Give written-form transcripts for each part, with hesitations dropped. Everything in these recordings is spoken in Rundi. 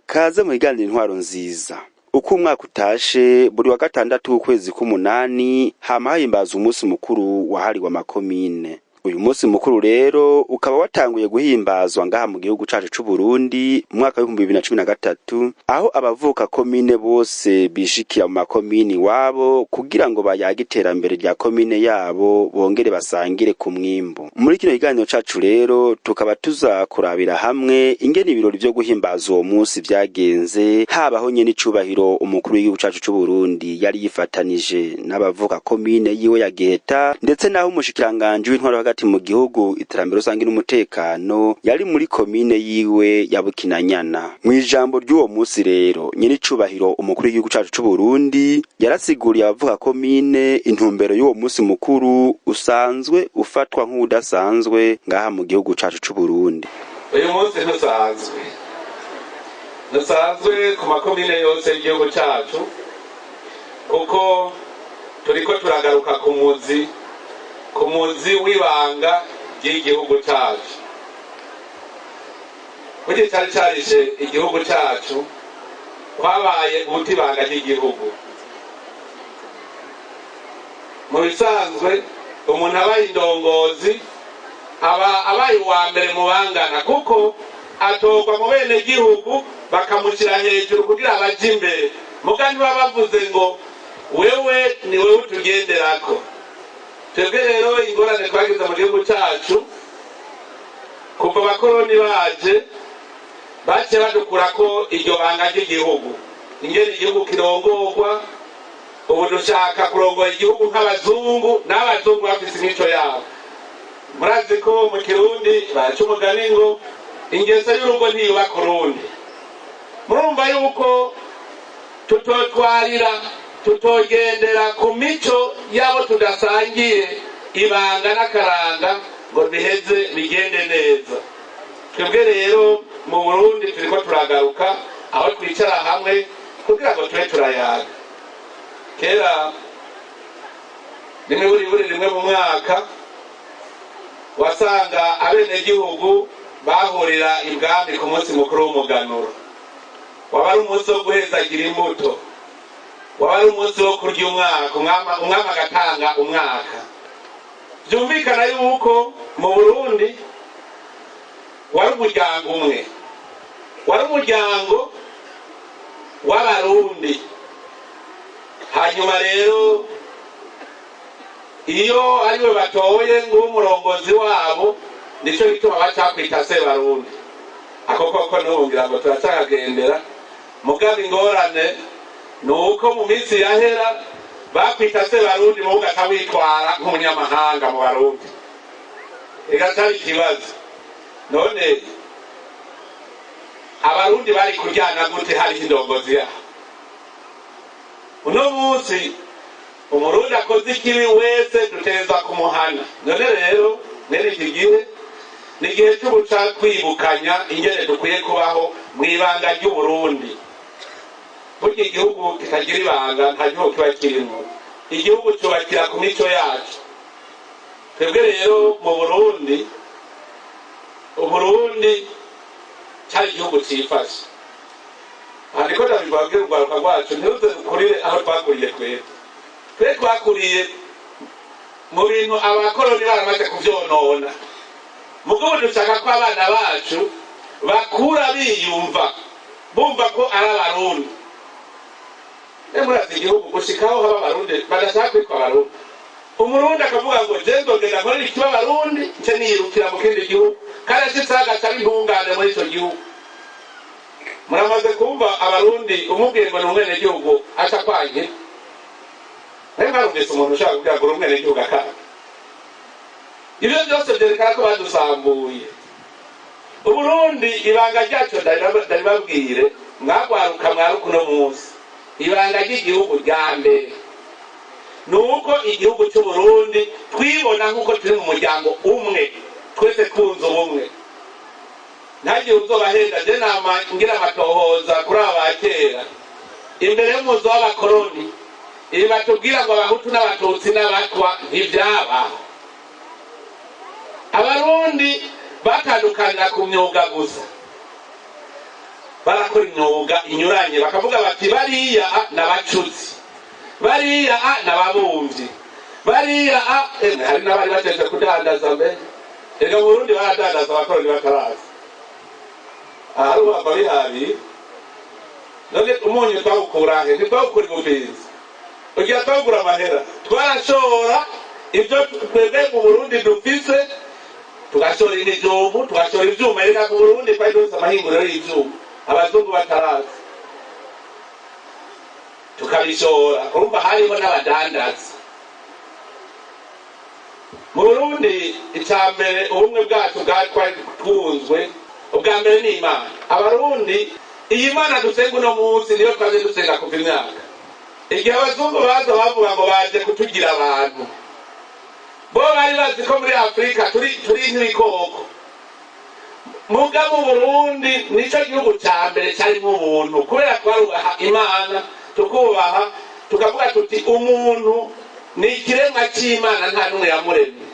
Kaze mu kiganiro Intwaro Nziza. Uko umwaka utashe, buri wa gatandatu w'ukwezi k'umunani hama himbazwa umunsi mukuru wahariwe amakomine. Uyu munsi mukuru rero ukaba watanguye guhimbazwa ngaha mu gihugu cacu c'Uburundi mu mwaka w'2013, aho abavuka komine bose bishikira mu makomine iwabo kugira ngo bayage iterambere rya komine yabo, bongere basangire ku mwimbu. Muri kino kiganiro cacu rero tukaba tuza kurabira hamwe ingene ibirori vyo guhimbaza uwo munsi vyagenze, habaho nyene icubahiro umukuru w'igihugu cacu c'Uburundi yari yifatanije n'abavuka komine yiwe ya Giheta, ndetse naho umushikiranganji w'intwaro hagati mu gihugu, iterambere rusange n'umutekano yari muri komine yiwe ya Bukinanyana. Mw'ijambo ry'uwo munsi rero, nyene icubahiro umukuru w'igihugu cacu c'Uburundi yarasiguriye abavuka komine intumbero y'uwo munsi mukuru usanzwe ufatwa nk'uwudasanzwe ngaha mu gihugu cacu c'Uburundi. Uyu munsi ntusanzwe, ntusanzwe ku makomine yose y'igihugu cacu, kuko turiko turagaruka ku muzi w'ibanga ry'igihugu cacu. Burya cari carishe igihugu cacu kwabaye guta ibanga ry'igihugu. Mu bisanzwe, umuntu abaye indongozi aba abaye uwa mbere mu bangana, kuko atorwa mu bene gihugu bakamushyira hejuru kugira abaje imbere. Muga niba bavuze ngo wewe ni wewe utugenderako. Twebwe rero ingorane twagize mu gihugu cyacu, kuva abakoroni baje, baciye badukurako iryo banga ry'igihugu, ingene igihugu kirongorwa. Ubu dushaka kurongora igihugu nk'abazungu, n'abazungu bafise imico yabo. Murazi ko mu Kirundi baca umugani ngo ingeso y'urugo ntiyubaka urundi. Murumva yuko tutotwarira, tutogendera ku mico y'abo tudasangiye ibanga n'akaranga ngo biheze bigende neza. Twebwe rero mu Burundi turiko turagaruka aho twicara hamwe kugira ngo tube turayaga. Kera, rimwe buri buri rimwe mu mwaka, wasanga abenegihugu bahurira ibwami ku munsi mukuru w'umuganuro. Waba ari umunsi wo guhezagira imbuto, waba ari umunsi wo kurya umwaka, umwami agatanga umwaka. Byumvikana yuko mu Burundi wari umuryango umwe, wari umuryango w'Abarundi. Hanyuma rero iyo ariwe batoye ng'umurongozi wabo, nico gituma bacakwita Sebarundi. Ako koko n'ubu ngira ngo turacakagendera. Mugabo ingorane ni uko mu minsi yahera bakwita Sebarundi, muwe ugaca witwara nk'umunyamahanga mu Barundi, igataba ikibazo. None Abarundi bari kuryana gute hariho indongozi yabo? Uno munsi Umurundi akoze ikibi wese duteza kumuhana. None rero mwene iki gihe ni igihe c'ubuca kwibukanya ingene dukwiye kubaho mw'ibanga ry'Uburundi. Burya igihugu kitagira ibanga nta gihugu kiba kirimwo. Igihugu cubakira ku mico yacu. Twebwe rero mu Burundi, Uburundi cari igihugu cifashe. Ariko ndabibabwira urwaruka rwacu, ntiruze rukurire aho twakuriye. Twebwe twe twakuriye mu bintu abakoroni baramaze kuvyonona. Mugabo dushaka ko abana bacu bakura biyumva, bumva ko ari Abarundi. Murazi igihugu gushikaho haba Abarundi badashaka kwitwa Abarundi. Umurundi akavuga ngo je nzogenda nkorera ikiba Abarundi, nce niyirukira mu kindi gihugu, kandi ashitse agaca aba intungane muri ico gihugu. Muramaze kumva Abarundi umubwiye ngo ni umwenegihugu aca kwanke? Nawe mwarumvise umuntu ushaka kugira ngo uri umwenegihugu akanga? Ivyo byose vyerekana ko badusambuye. Uburundi ibanga ryacu, ndabibabwire mwagwaruka, mwaruka uno munsi. Ibanga ry'igihugu rya mbere ni uko igihugu cy'Uburundi twibona nk'uko turi mu muryango umwe, twese twunze ubumwe. Ntagire uzobahenda. Je nama ngira amatohoza kuri aba ba kera imbere y'umuzo w'abakoroni. Ibi batubwira ngo Abahutu n'Abatutsi n'Abatwa ntibyabaho. Abarundi batandukanira ku myuga gusa. Barakora imyuga inyuranye, bakavuga bati: "Bariya n'abacuzi, bariya n'ababumvyi, bariya emwe." Hari n'abari batetse kudandaza mbere. Erega mu Burundi baradandaza abakoroni bataraza. Ahari uhava bihabi. None umunyu twawukura he? Ntitwawukura ibufinzi, ugira twawugura amahera. Twarashora ibyo twebwe mu Burundi dufise, tugashora imijumbu, tugashora ivyuma. Erega mu Burundi twari dufise amahinguriro y'ivyuma abazungu bataraza, tukabishora. Urumva hariho n'abadandaza mu Burundi. Icya mbere, ubumwe bwacu bwatwari twunzwe ubwa mbere ni Imana. Abarundi, iyi Mana dusenga uno munsi niyo twaje dusenga kuva imyaka. Igihe abazungu baza, bavuga ngo baje kutugira abantu. Bo bari bazi ko muri Afurika turi nk'ibikoko. Muga mu Burundi nico gihugu ca mbere carimo ubuntu, kubera twarubaha Imana, tukubaha, tukavuga tuti: "Umuntu ni ikiremwa c'Imana, nta n'umwe yamuremye."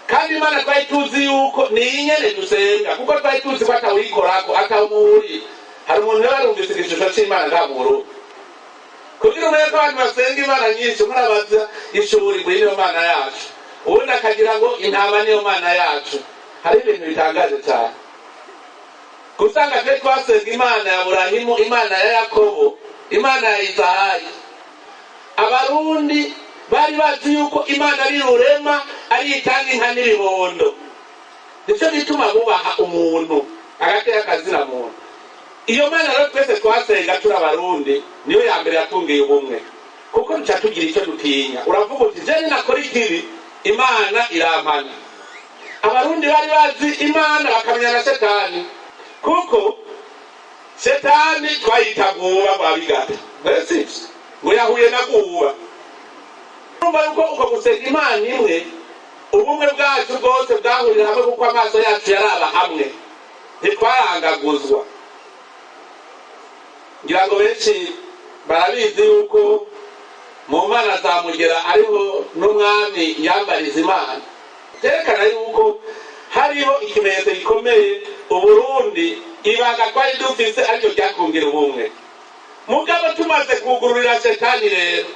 Kandi Imana twari tuzi yuko ni iyi nyene dusenga, kuko twari tuzi ko atawikorako, atawumuhuriye. Hari umuntu yaba yarumvise igishusho c'Imana ngaha mu Burundi? Kugira umenye ko abantu basenga imana nyinshi, murabaza ishuri ngo: "Iyi niyo mana yacu", ubundi akagira ngo intama niyo mana yacu. Hari ibintu bitangaje cyane gusanga twe twasenga Imana ya Burahimu, Imana ya Yakobo, Imana ya Izahayi. Abarundi bari bazi yuko Imana ari rurema, ari itanga inka n'ibibondo. Nicyo gituma bubaha umuntu, agatera akazina muntu. Iyo Mana rero twese twasenga turi Abarundi niyo ya mbere yatungiye ubumwe, kuko duca tugira icyo dutinya. Uravuga uti: "Je ninakora ikibi, Imana irampana." Abarundi bari bazi Imana, bakamenya na Shetani, kuko Shetani twayita Guba rwa Bigata. Mbese ngo yahuye na Guba. Urumva yuko uko gusenga Imana imwe, ubumwe bwacu bwose bwahurira hamwe, kuko amaso yacu yaraba hamwe, ntitwarangaguzwa. Ngira ngo benshi barabizi yuko mu mana za Mugera ariho n'umwami yambariza Imana. Byerekana yuko hariho ikimenyetso gikomeye. Uburundi, ibanga twari dufise ariryo ryakungira ubumwe. Mugabo tumaze kugururira Shetani rero,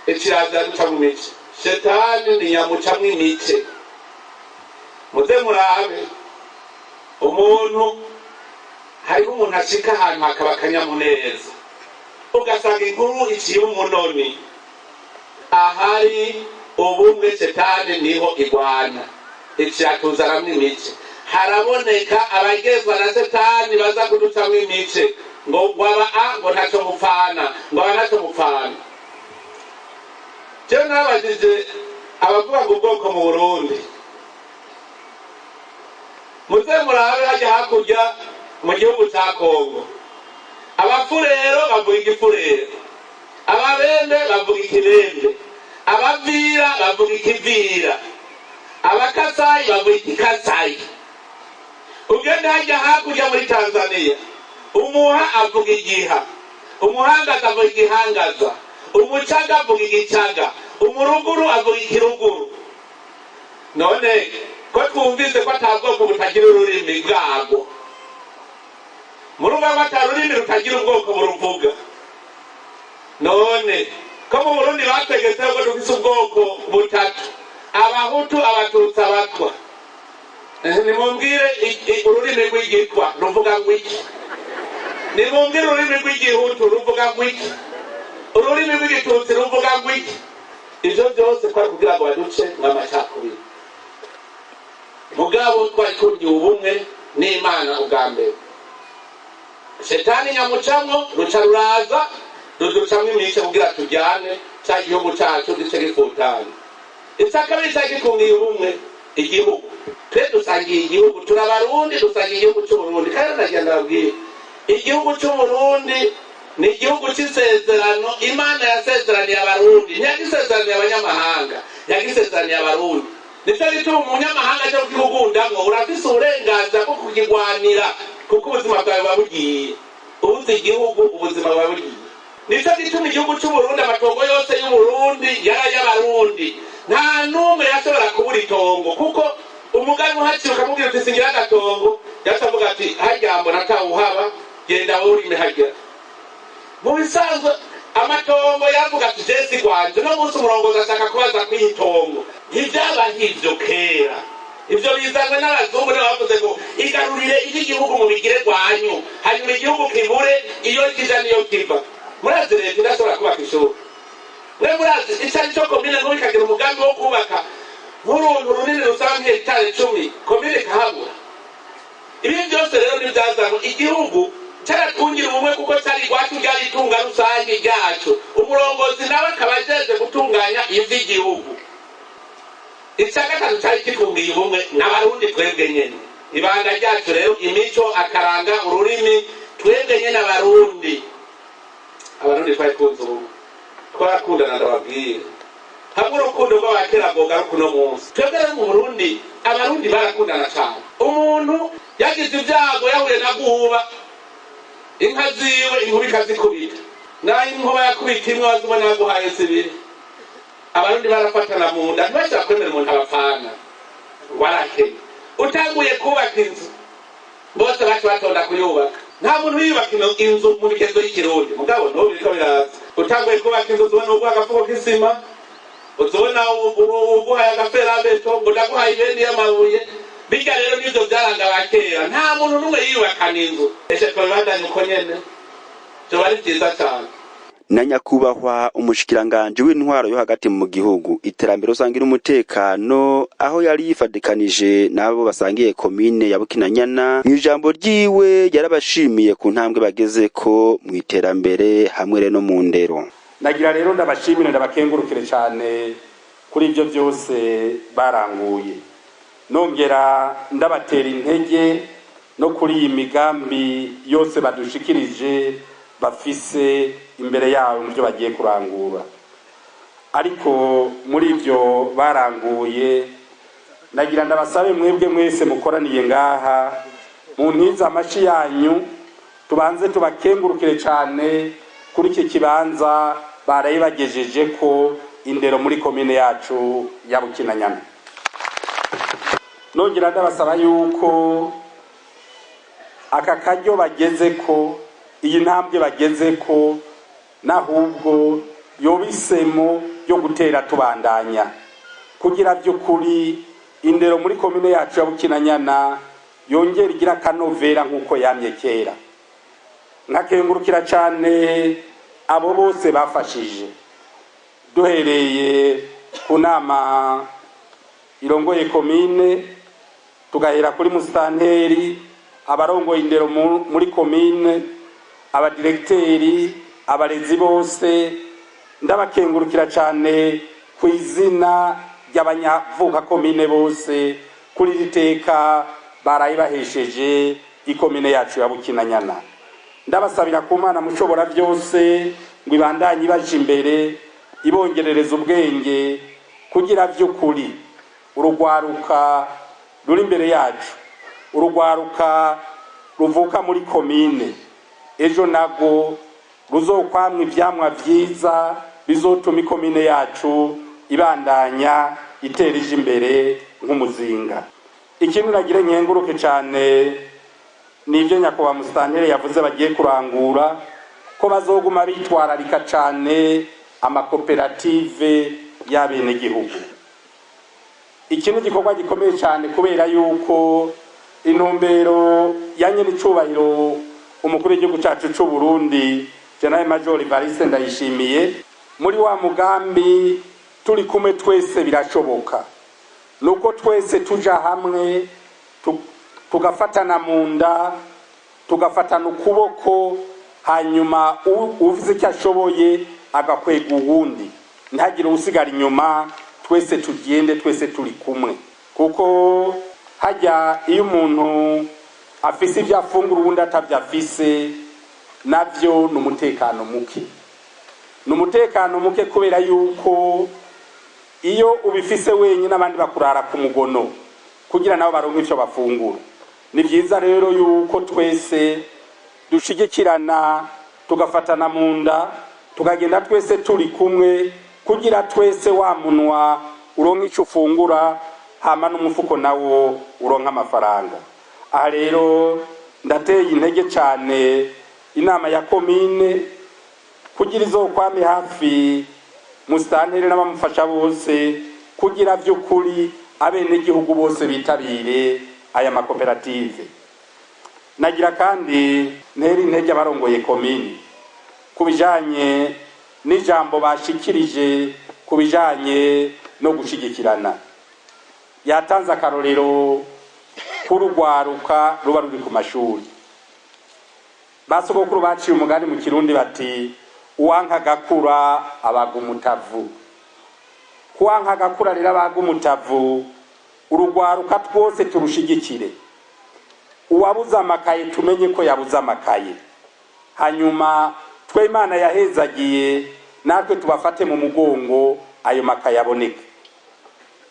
ikiraza ducamwo imice. Shetani ni nyamucamwo imice. Muze murabe umuntu, hariho umuntu ashika ahantu hakaba akanyamuneza, ugasanga inkuru iciye umunoni. Ahari ubumwe, Shetani niho igwana, iciyatuzanamwo imice. Haraboneka abagezwa na Shetani baza kuducamwo imice, ngo waba a ngo ntacyo mupfana, ngo aba ntacyo mupfana. Jewe nabajije abavuga ngo ubwoko mu Burundi, muze murabe hajya hakurya mu gihugu ca Kongo: Abafurero bavuga Igifurero, Ababembe bavuga Ikibembe, Abavira bavuga Ikivira, Abakasayi bavuga Ikikasayi. Ugende hajya hakurya muri Tanzania, Umuha avuga Igiha, Umuhangaza avuga Igihangaza, Umucaga avuga Igicaga, Umuruguru avuga Ikiruguru. None ko twumvise ko ata bwoko butagira ururimi bwabwo, murumva ko ata rurimi rutagira ubwoko buruvuga. None ko mu Burundi bategetse ko dufise ubwoko butatu: Abahutu, Abatutsi, Abatwa, nimumbwire ururimi rw'Igitwa ruvuga ngo iki? Nimumbwire ururimi rw'Igihutu ruvuga ngo iki? Ururimi rw'Igitutsi ruvuga ngo iki? Ivyo byose twari kugira ngo baduce mw'amacakubiri. Mugabo twari tugiye ubumwe n'Imana ubwa mbere. Shetani nyamucamwo ruca ruraza ruducamwo imice kugira tujyane cya gihugu cacu gice gifutana. Icya kabiri cyari gikungiye ubumwe igihugu, twe dusangiye igihugu, turi Abarundi, dusangiye igihugu c'Uburundi. Kandi ndagira ndababwire, igihugu c'Uburundi Ni igihugu c'isezerano Imana yasezeraniye Abarundi. Ntiyagisezeraniye abanyamahanga, yagisezeraniye Abarundi. Nico gituma umunyamahanga aje kukigugundamwo, urafise uburenganzira bwo kukigwanira, kuko ubuzima bwawe buba bugiye. Ubuze igihugu, ubuzima buba bugiye. Nico gituma igihugu c'Uburundi, amatongo yose y'Uburundi yari ay'Abarundi. Nta n'umwe yashobora kubura itongo, kuko umugani uhaciye ukamubwira uti: "Singira agatongo", yaca avuga ati: "Harya mbona atawuhaba, genda wowe urime harya." Mu bisanzwe amatongo yavuga ati: "Jesi gwanje." Uno munsi umurongozi ashaka kubaza kw'itongo. Ntivyaba nk'ivyo kera. Ivyo bizanwe n'abazungu, nibo bavuze ngo: "Igarurire iby'igihugu mubigire rwanyu", hanyuma igihugu kibure iyo kija niyo kiva. Murazi leta idashobora kubaka ishuri? Mwe murazi ico ari cyo komine nkuru ikagira umugambi wo kubaka nk'uruntu runini rusaba nk'hegitari 10, komine ikahabura? Ibi byose rero ntibyazanwe. Igihugu cyaratwungira ubumwe, kuko cyari iwacu, ryari itunga rusange ryacu. Umurongozi nawe akaba ajejwe gutunganya ivy'igihugu. Icya gatatu cyari kitungiye ubumwe n'Abarundi twebwe nyene, ibanga ryacu rero, imico, akaranga, ururimi, twebwe nyene Abarundi. Abarundi twari twunze ubumwe, twarakundana. Ndababwira, hamwe urukundo rw'abakera rwogaruka uno munsi. Twebwe rero mu Burundi, Abarundi barakundana cyane. Umuntu yagize ibyago, yahuye na guhuba, inka ziwe inkuba ikazikubita, nayo inkuba yakubita imwe, wazibona yaguhaye zibiri. Abarundi barafatana mu nda, ntibashobora kwemera umuntu abapfana ngo arakenya. Utanguye kubaka inzu, bose baca batonda kuyubaka. Nta muntu yubaka inzu mu migenzo y'ikirundi. Mugabo n'ubu biriko biraza. Utanguye kubaka inzu, uzibona uguha agafuko k'isima, uzibona uguhaye agaferabeto, ngo ndaguhaye ibeni y'amabuye. Bijya rero nivyo vyaranga abakera. Nta muntu n'umwe yiyubakana inzu. Ese twabibandanye uko nyene, vyoba ari vyiza cane. Na nyakubahwa umushikiranganje w'intwaro yo hagati mu gihugu, iterambere rusange n'umutekano, aho yari yifadikanije n'abo basangiye komine ya Bukinanyana, mu ijambo ryiwe yarabashimiye ku ntambwe bagezeko mu iterambere hamwe rero no mu ndero. Nagira rero ndabashimire, ndabakengurukire cyane kuri ibyo byose baranguye, nongera ndabatera intege no kuri iyi migambi yose badushikirije bafise imbere yabo mu byo bagiye kurangura. Ariko muri ibyo baranguye, nagira ndabasabe mwebwe mwese mukoraniye ngaha, mu ntiza amashi yanyu, tubanze tubakengurukire cyane kuri iki kibanza baraye bagejeje ko indero muri komine yacu ya Bukinanyana. Nongera ndabasaba yuko aka karyo bageze ko, iyi ntambwe bageze ko, n'ahubwo yoba isemo yo gutera tubandanya, kugira by'ukuri indero muri komine yacu ya Bukinanyana yongera igira akanovera nk'uko yamye kera. Nkakengurukira cyane abo bose bafashije, duhereye ku nama irongoye komine, tugahera kuri musitanteri, abarongoye indero muri komine, abadiregiteri, abarezi bose. Ndabakengurukira cyane ku izina ry'abanyavuka komine bose kuri iri teka baraye bahesheje ikomine yacu ya Bukinanyana. Ndabasabira ku Mana Mushobora byose ngo ibandanye ibaje imbere, ibongerereza ubwenge, kugira by'ukuri urugwaruka ruri imbere yacu, urugwaruka ruvuka muri komine ejo, nago ruzokwamwa ivyamwa vyiza bizotuma ikomine yacu ibandanya itera ije imbere nk'umuzinga. Ikindi nagire nkenguruke cane nivyo nyakubahwa musitanteri yavuze bagiye kurangura, ko bazoguma bitwararika cane amakoperative y'abenegihugu. Iki ni igikorwa gikomeye cyane, kubera yuko intumbero ya nyenicubahiro umukuru w'igihugu cyacu c'u Burundi, General Major Evariste Ndayishimiye, muri wa mugambi "Turi kumwe twese birashoboka", nuko twese tuja hamwe, tugafatana mu nda, tugafatana ukuboko, hanyuma uvuze icyo ashoboye agakwega uwundi, ntagire usigara inyuma, twese tugende, twese turi kumwe. Kuko hajya iyo umuntu afise ibyo afungura, uwundi atabyo afise, Navyo ni umutekano muke, ni umutekano muke kubera yuko iyo ubifise wenyine abandi bakurara ku mugono kugira nabo baronke ivyo bafungura. Ni vyiza rero yuko twese dushigikirana, tugafatana mu nda, tukagenda twese turi kumwe kugira twese wa munwa uronke ico ufungura, hama n'umufuko nawo uronke amafaranga. Aha rero ndateye intege cane inama ya komine kugira izokwame hafi musitanteri n'abamufasha bose, kugira vy'ukuri abenegihugu bose bitabire aya makoperative. Nagira kandi ntera intege abarongoye komine ku bijanye n'ijambo bashikirije ku bijanye no gushigikirana. Yatanze akarorero k'urugwaruka ruba ruri ku mashuri. Basogokuru baciye umugani mu Kirundi bati: "Uwanka agakura abaga umutavu." Kuwanka agakura rero abaga umutavu. Urugwaruka twose turushigikire. Uwabuze amakaye tumenye ko yabuze amakaye, hanyuma twe Imana yahezagiye natwe tubafate mu mugongo, ayo makaye aboneke.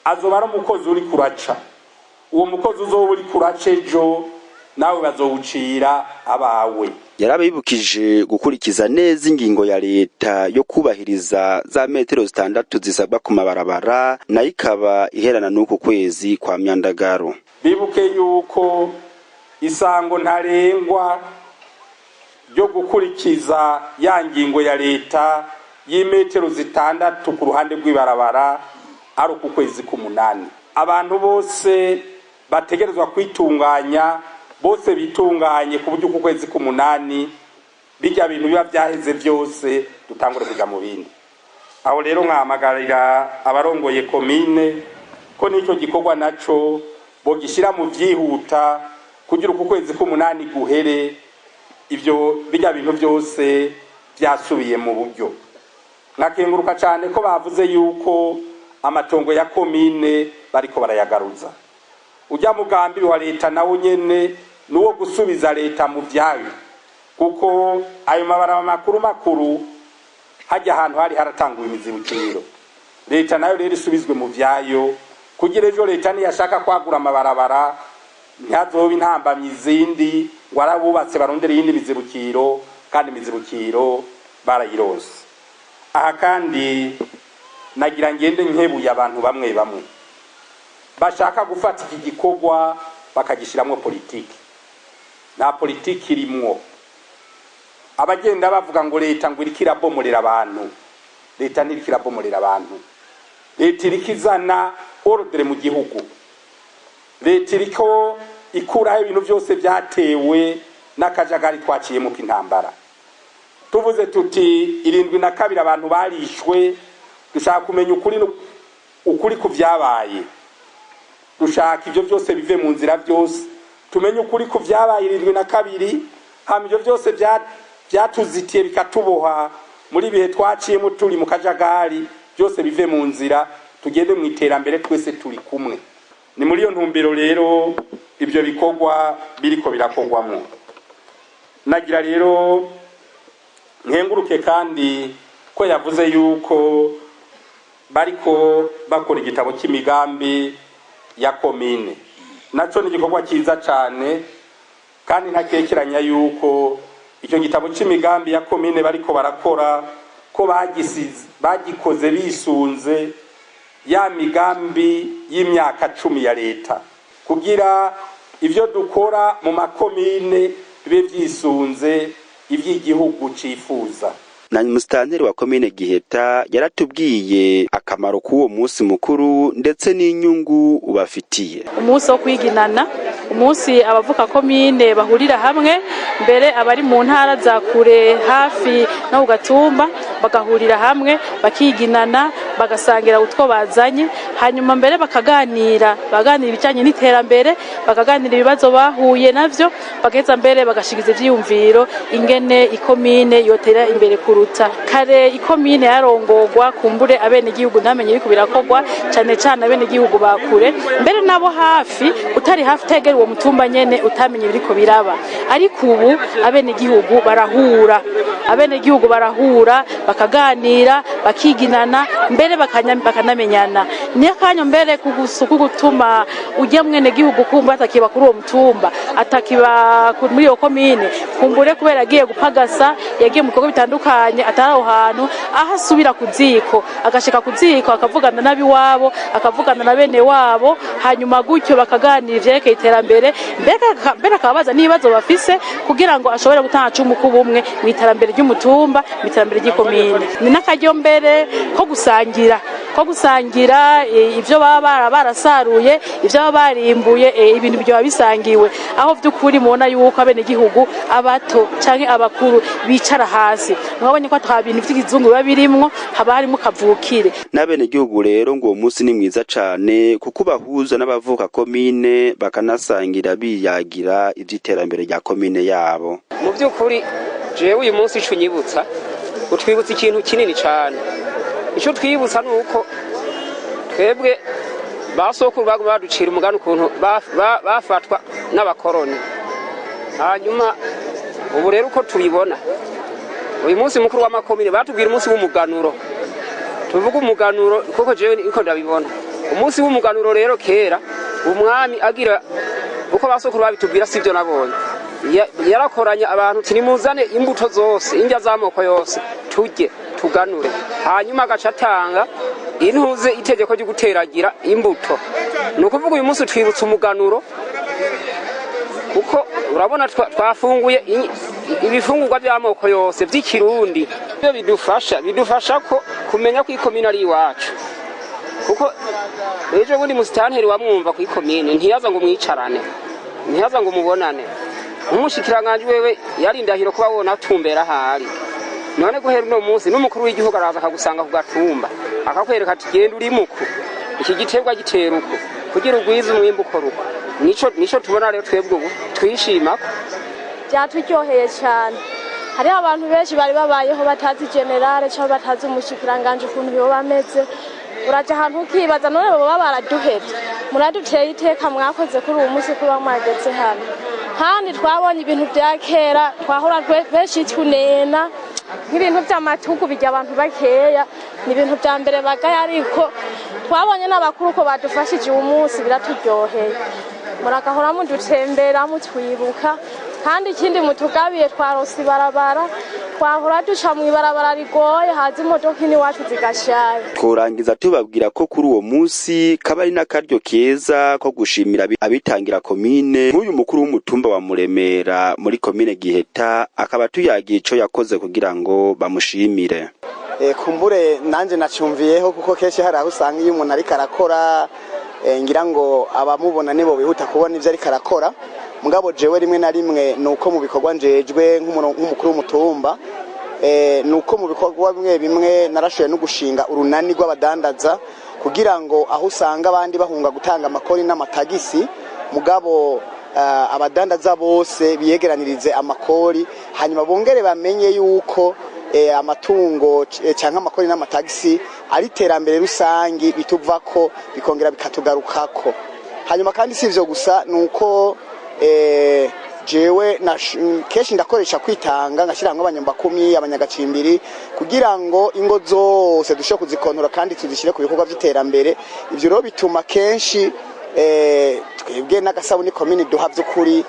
Azoba ari umukozi uri kuraca, uwo mukozi uzoba uri kuraca ejo nawe bazowucira abawe. Yarabibukije gukurikiza neza ingingo ya leta yo kubahiriza za metero 6 zisabwa ku mabarabara, nayo ikaba iherana n'uku kwezi kwa Myandagaro. Bibuke yuko isango ntarengwa ryo gukurikiza ya ngingo ya leta y'imetero 6 ku ruhande rw'ibarabara ari uku kwezi k'umunani. Abantu bose bategerezwa kwitunganya, bose bitunganye ku buryo uku kwezi k'umunani bijya bintu biba byaheze byose, dutangure kuja mu bindi. Aho rero nkahamagarira abarongoye komine ko n'icyo gikorwa naco bogishyira mu byihuta kugira uku kwezi k'umunani guhere ibyo bijya bintu byose byasubiye mu buryo. Nkakenguruka cyane ko bavuze yuko amatongo ya komine bariko barayagaruza. Ujya mugambi wa leta nawo nyene nuwo gusubiza leta mu vyayo, kuko ayo mabaraba makuru makuru hajya ahantu hari haratanguwe imizibukiro. Leta nayo rero isubizwe mu vyayo kugira ejo leta niyashaka kwagura amabarabara ntihazobe intambamyi izindi ngo arabubatse barondere iyindi mizibukiro, kandi imizibukiro barayironse. Aha kandi nagira ngende nkebuye abantu bamwe bamwe bashaka gufata iki gikorwa bakagishiramwo politiki. Nta politiki irimwo. Abagenda bavuga ngo leta ngo iriko irabomorera abantu, leta ntiriko irabomorera abantu. Leta iriko izana ordre mu gihugu. Leta iriko ikuraho ibintu byose byatewe n'akajagari twaciyemo k'intambara. Tuvuze tuti 72 abantu barishwe, dushaka kumenya ukuri, ukuri ku vyabaye. Dushaka ibyo byose bive mu nzira byose, tumenye ukuri ku vyabaye 72, hama ibyo byose byatuzitiye bikatuboha muri bihe twaciyemo turi mu kajagari byose bive mu nzira, tugende mu iterambere twese turi kumwe. Ni muri iyo ntumbero rero ibyo bikorwa biriko birakorwamwo. Nagira rero nkenguruke kandi ko yavuze yuko bariko bakora igitabo cy'imigambi ya komine. Naco ni igikorwa cyiza cane, kandi ntakekeranya yuko icyo gitabo cy'imigambi ya komine bariko barakora ko bagikoze bisunze ya migambi y'imyaka 10 ya leta, kugira ivyo dukora mu makomine bibe vyisunze ivy'igihugu cifuza. Na musitanteri wa komine Giheta yaratubwiye akamaro k'uwo munsi mukuru ndetse n'inyungu ubafitiye. Umunsi wo kwiginana, umunsi abavuka komine bahurira hamwe, mbere abari mu ntara za kure hafi no ku gatumba bagahurira hamwe, bakiginana, bagasangira utwo bazanye. Hanyuma mbere bakaganira, baganira ibijanye n'iterambere, bakaganira ibibazo bahuye navyo, bagaheza mbere bagashikiza ivyiyumviro ingene ikomine yotera imbere kuruta kare. Ikomine yarongogwa kumbure abenegihugu ntamenye biriko birakorwa, cane cane abenegihugu bakure, mbere nabo hafi, utari hafi utegera uwo mutumba nyene utamenye ibiriko biraba. Ariko ubu abenegihugu barahura, abenegihugu barahura, bakaganira, bakiginana, mbere bakanamenyana. Ni akanya mbere kugutuma ujya mwenegihugu kumva atakiba kuri uwo mutumba, atakiba muri iyo komine, kumbure kubera agiye gupagasa, yagiye mu bikorwa bitandukanye, atari aho hantu, aho asubira ku ziko, agashika ku ziko, akavugana n'abiwabo, akavugana na bene wabo, hanyuma gutyo bakaganira ivyerekeye iterambere, mbere akababaza n'ibibazo bafise kugira ngo ashobore gutanga cumu k'ubumwe mu iterambere ry'umutumba, mu iterambere ry'ikomine. Ni n'akaryo mbere ko gusangira ivyo baba barasaruye, ivyo baba barimbuye, ibintu byoba bisangiwe, aho vy'ukuri mubona yuko abenegihugu abato canke abakuru bicara hasi. Mwabonye ko ata bintu vy'ikizungu biba birimwo, haba harimo kavukire. N'abenegihugu rero ngo uwo munsi ni mwiza cane kuko ubahuza n'abavuka komine, bakanasangira, biyagira ivy'iterambere rya komine yabo. Mu by'ukuri jewe uyu munsi ico unyibutsa, utwibutsa ikintu kinini cane. Ico twibutsa ni uko twebwe ba sokuru baguma baducira umugani ukuntu bafatwa n'abakoroni. Hanyuma ubu rero uko tubibona, uyu munsi mukuru w'amakomine batubwira umunsi w'umuganuro. Tuvuga umuganuro kuko jewe niko ndabibona. Umunsi w'umuganuro rero, kera umwami agira, uko basokuru babitubwira, sivyo nabonye, yarakoranya abantu uti: "Nimuzane imbuto zose, indya z'amoko yose, turye tuganure." Hanyuma agaca atanga intuze, itegeko ryo guteragira imbuto. Ni ukuvuga uyu munsi twibutsa umuganuro, kuko urabona twafunguye ibifungurwa by'amoko yose by'ikirundi. Ibyo bidufasha ko kumenya ko ikomine ari iwacu, kuko ejo bundi musitanteri wamwumva ku ikomine, ntiyaza ngo mwicarane, ntiyaza ngo mubonane. Umushikiranganji wewe yari indahiro kuba wona atumbera ahari. None guhera uno munsi n'umukuru w'igihugu araza akagusanga ku gatumba, akakwereka ati: "Genda uri muku, iki giterwa gitera uko kugira ugwize umwimbu, ukora uko." Nico tubona rero twebwe ubu twishima ko Byaturyoheye cyane. Hariho abantu benshi bari babayeho batazi général cyangwa batazi umushikiranganji ukuntu yoba ameze. Uraja ahantu ukibaza: "None baba baraduhevye?" Muraduteye iteka, mwakoze kuri uwo munsi kuba mwageze hano. Kandi twabonye ibintu bya kera twahora benshi tunena, nk'ibintu by'amatugu bijya abantu bakeya, ni ibintu bya mbere bagaya. Ariko twabonye n'abakuru ko badufashije uwo munsi, biraturyoheye. Muragahora mudutembera, mutwibuka. Kandi ikindi mutugabiye, twarose ibarabara. Twahora duca mu ibarabara rigoye, haza imodoka iwacu zigashaya. Tworangiza tubabwira ko kuri uwo munsi kaba ari n'akaryo keza ko gushimira abitangira komine, nk'uyu mukuru w'umutumba wa Muremera muri komine Giheta, akaba tuyagiye ico yakoze kugira ngo bamushimire. Kumbure nanje nacyumviyeho, kuko kenshi hari aho usanga iyo umuntu ariko arakora, ngira ngo abamubona nibo bihuta kubona ivyo ariko arakora. Mugabo jewe rimwe na rimwe nuko mu bikorwa njejwe nk'umukuru w'umutumba, nuko mu bikorwa bimwe bimwe narashoboye no gushinga urunani rw'abadandaza, kugira ngo aho usanga abandi bahunga gutanga amakori n'amatagisi, mugabo abadandaza bose biyegeranirize amakori, hanyuma bongere bamenye yuko amatungo canke amakori n'amatagisi ari iterambere rusangi, bituvako bikongera bikatugarukako. Hanyuma kandi si ivyo gusa, nuko jewe kenshi ndakoresha kwitanga, ngashyira hamwe abanyambakumi, abanyagacimbiri, kugira ngo ingo zose dushobore kuzikontora kandi tuzishyire ku bikorwa by'iterambere. Ivyo rero bituma kenshi twebwe n'agasabuni komini duha, by'ukuri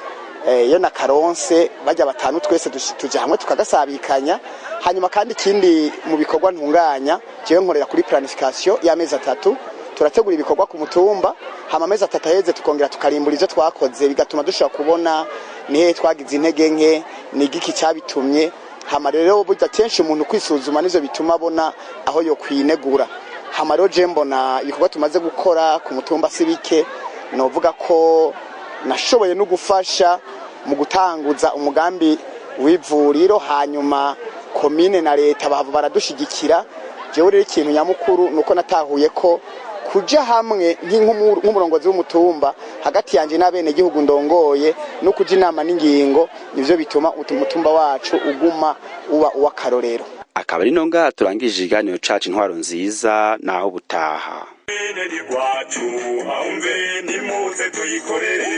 iyo nakaronse bajya batanu twese tuja hamwe tukagasabikanya. Hanyuma kandi ikindi mu bikorwa ntunganya, jewe nkorera kuri planification y'amezi 3. Turategura ibikorwa ku mutumba, hama amezi 3 aheze tukongera tukarimbura ivyo twakoze, bigatuma dushobora kubona ni hehe twagize intege nke, ni igiki cyabitumye. Hama rero burya kenshi umuntu kwisuzuma nivyo bituma abona aho yo kwinegura. Hama rero je mbona ibikorwa tumaze gukora ku mutumba si bike. Novuga ko nashoboye no gufasha mu gutanguza umugambi w'ivuriro, hanyuma komine na leta bahava baradushigikira. Jewe rero ikintu nyamukuru nuko natahuye ko Kuja hamwe nk'umurongozi w'umutumba hagati yanje n'abenegihugu ndongoye no kuja inama n'ingingo, nivyo bituma umutumba wacu uguma uba uw'akarorero. Akaba ari no ngaha turangije ikiganiro cacu Intwaro Nziza, naho butaha. Bene ni rwacu ahumve, nimuze tuyikorere.